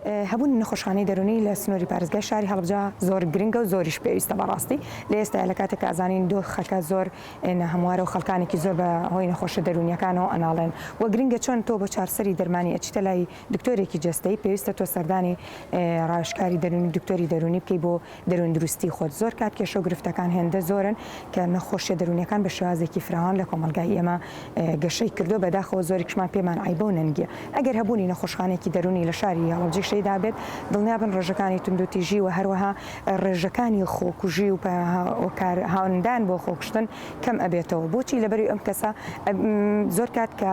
هەبوونی نەخۆشخانەی دەروونی لە سنووری پارێزگای شاری هەڵەبجە زۆر گرنگە و زۆریش پێویستە بەڕاستی لە ئێستایا لە کاتێک کە ئەزانین دۆخەکە زۆر ناهەموارە و خەڵکانێکی زۆر بە هۆی نەخۆشە دەروونیەکانەوە ئەناڵێن و گرنگە چۆن تۆ بۆ چارسەری دەرمانی ئەچیتە لای دکتۆرێکی جەستەیی پێویستە تۆ سەردانی ڕاوێژکاری دەروونی دکتۆری دەروونی بکەی بۆ دەروون دروستی خۆت زۆر کات کێشە و گرفتەکان هێندە زۆرن کە نەخۆشیە دەروونیەکان بە شێوازێکی فراوان لە کۆمەڵگای ئێمە گەشەی کردووە بەداخەوە زۆرێکشمان پێمان عەیبە و نەنگیە ئەگەر هەبوونی نەخۆشخانەیەکی دەروونی لە شاری هەڵەبجەی شەیدا بێت دڵنیابن ڕێژەکانی توندوتیژی و هەروەها ڕێژەکانی خۆکوژی و هۆکار هاندان بۆ خۆکوشتن کەم ئەبێتەوە بۆچی لەبەری ئەم کەسە زۆر کات کە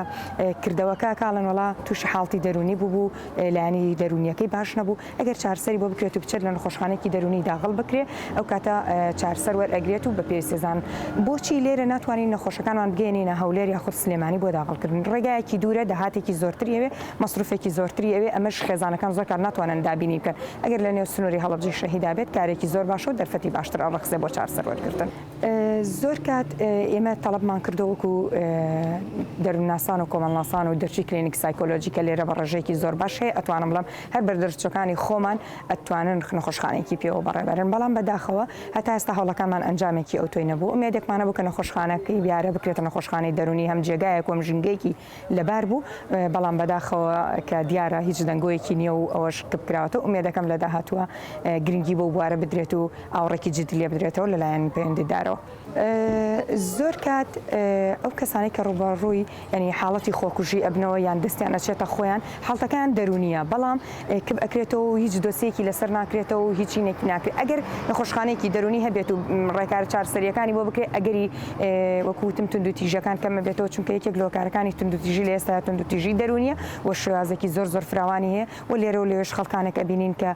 کردەوەکە کاڵن وەڵا تووشی حاڵتی دەروونی بوو لایەنی دەروونیەکەی باش نەبوو ئەگەر چارسەری بۆ بکرێت و بچێت لە نەخۆشخانەیەکی دەروونی داغڵ بکرێ ئەو کاتە چارسەر وەرئەگرێت و بە پێویستێزان بۆچی لێرە ناتوانین نەخۆشەکانمان بگەیەنینە هەولێر یاخود سلێمانی بۆ داغڵکردن ڕێگایەکی دوورە داهاتێکی زۆرتری ئەوێ مەسروفێکی زۆرتری ئەوێ ئەمەش خێزانەکان زۆر کات ناتوانن دابینی بکەن ئەگەر لە نێو سنووری هەڵەبجەی شەهیدا بێت کارێکی زۆر باشە و دەرفەتی باشتر ئەڕەخسێ بۆ چارسەر وەرگرتن. زۆر کات ئێمە تەڵەبمان کردووە وەکو دەروونناسان و کۆمەڵناسان و دەرچووی کلینیک سایکۆلۆجی کە لێرە بە ڕێژەیەکی زۆر باش هەیە ئەتوانم بڵێم هەر بەردەرچووەکانی خۆمان ئەتوانن نەخۆشخانەیەکی پێوە بەڕێبەرن بەڵام بەداخەوە هەتا ئێستا هەوڵەکانمان ئەنجامێکی ئەوتۆی نەبوو ئومێدێکمان هەبوو کە نەخۆشخانەکەی بیارە بکرێتە نەخۆشخانەی دەروونی هەم جێگایەک و هەم ژینگەیەکی لەبار بوو بەڵام بەداخەوە کە دیارە هیچ دەنگۆیەکی نییە و ئەوەش کپ کراوەتەوە ئومێدەکەم لە داهاتووە گرنگی بەو بوارە بدرێت و ئاوڕێکی جدی لێ بدرێتەوە لەلایەن پەیوەندیدارەوە. زۆر کات ئەو کەسانەی کە ڕووبەڕووی یانی حاڵەتی خۆکوژی ئەبنەوە یان دەستیان ئەچێتە خۆیان حاڵتەکەیان دەروونییە بەڵام کپ ئەکرێتەوە و هیچ دۆسیەکی لەسەر ناکرێتەوە و هیچی ناکرێت ئەگەر نەخۆشخانەیەکی دەروونی هەبێت و ڕێکارە چارەسەرییەکانی بۆ بکرێت ئەگەری وەکو وتم توندوتیژیەکان کەم ئەبێتەوە چونکە یەکێک لە هۆکارەکانی توندوتیژی لە ئێستایا توندوتیژی دەروونیە و شێوازێکی زۆر زۆر فراوانی هەیە و لێرە و لەوێش خەڵکانێک ئەبینین کە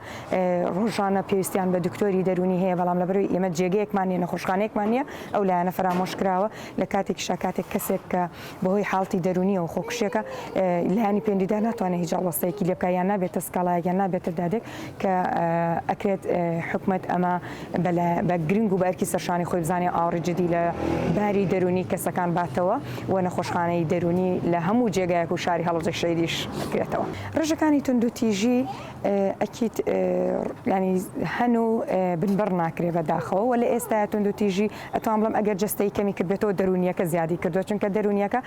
ڕۆژانە پێویستیان بە دکتۆری دەروونی هەیە بەڵام لەبەرئەوەی ئێمە جێگەیەکمان نیە نەخۆشخانەیەکمان نیە ئەو لایەنە فەرامۆش کراوە لە کاتێکیشا کاتێک کەسێک کە بەهۆی حاڵتی دەروونیەوە خۆکوشیەکە لایەنی پەیوەندیدار ناتوانێت هیچ هەڵوەستەیەکی لێ بکات یان نابێتە سکاڵایەک یان نابێتە دادێک کە ئەکرێت حکومەت ئەمە بە گرنگ و بە ئەرکی سەرشانی خۆی بزانێ ئاوڕی جدی لە باری دەروونی کەسەکان باتەوە و نەخۆشخانەی دەروونی لە هەموو جێگایەک و شاری هەڵەبجەی شەهیدیش بکرێتەوە. ڕێژەکانی توندوتیژی ئەکید یانی هەن و بنبڕ ناکرێ بە داخەوە و لە ئێستایا توندوتیژی ئەتوان بڵێم ئەگەر جەستەیی کەمی کردبێتەوە دەروونییەکە زیادی کردووە چونکە دەروونییەکە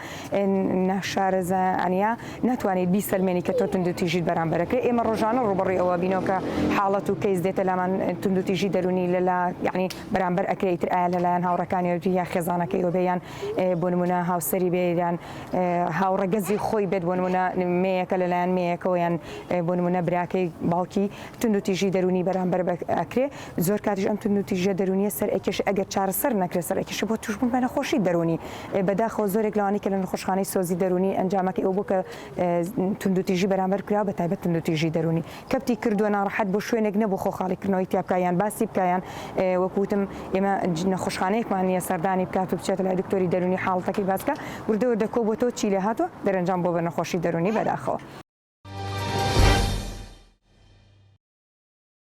ناشارەزایانە ناتوانیت بیسەلمێنی کە تۆ توندوتیژیت بەرامبەر ئەکرێ ئێمە ڕۆژانە ڕووبەڕووی ئەوە بینەوە کە حاڵەت و کەیس دێتە لامان توندوتیژی دەروونی لەلا یانی بەرامبەر ئەکرێ ئیتر ئایا لەلایەن هاوڕێکانیەوە بێ یا خێزانەکەیەوە بێ یان بۆ نموونە هاوسەری بێ یان هاوڕەگەزی خۆی بێت بۆ نموونە مێیەکە لەلایەن مێیەکەوە یان بۆ نموونە براکەی باوکی توندوتیژی دەروونی بەرامبەر ئەکرێ زۆر کاتیش ئەم توندوتیژیە دەروونیە سەر ئەکێشێ ئەگەر چارەسەر نەکرێت سەر ئەکێشێ بۆ توشبوون بە نەخۆشی دەروونی بەداخەوە زۆرێک لەوانەی کە لە نەخۆشخانەی سۆزی دەروونی ئەنجامەکەی ئەوە بوو کە توندوتیژی بەرامبەر کراوە بە تایبەت توندوتیژی دەروونی کەپتی کردووە ناڕەحەت بۆ شوێنێک نەبوو خۆ خاڵیکردنەوەی تیا بکا یان باسی بکا یان وەکو وتم ئێمە نەخۆشخانەیەکمان نییە سەردانی بکات و بچێتە لای دکتۆری دەروونی حاڵەتەکەی باس بکا وردە وردە کۆبۆتەوە چی لێ هاتووە دەرەنجام بۆ بە نەخۆشی دەروونی بەداخەوە.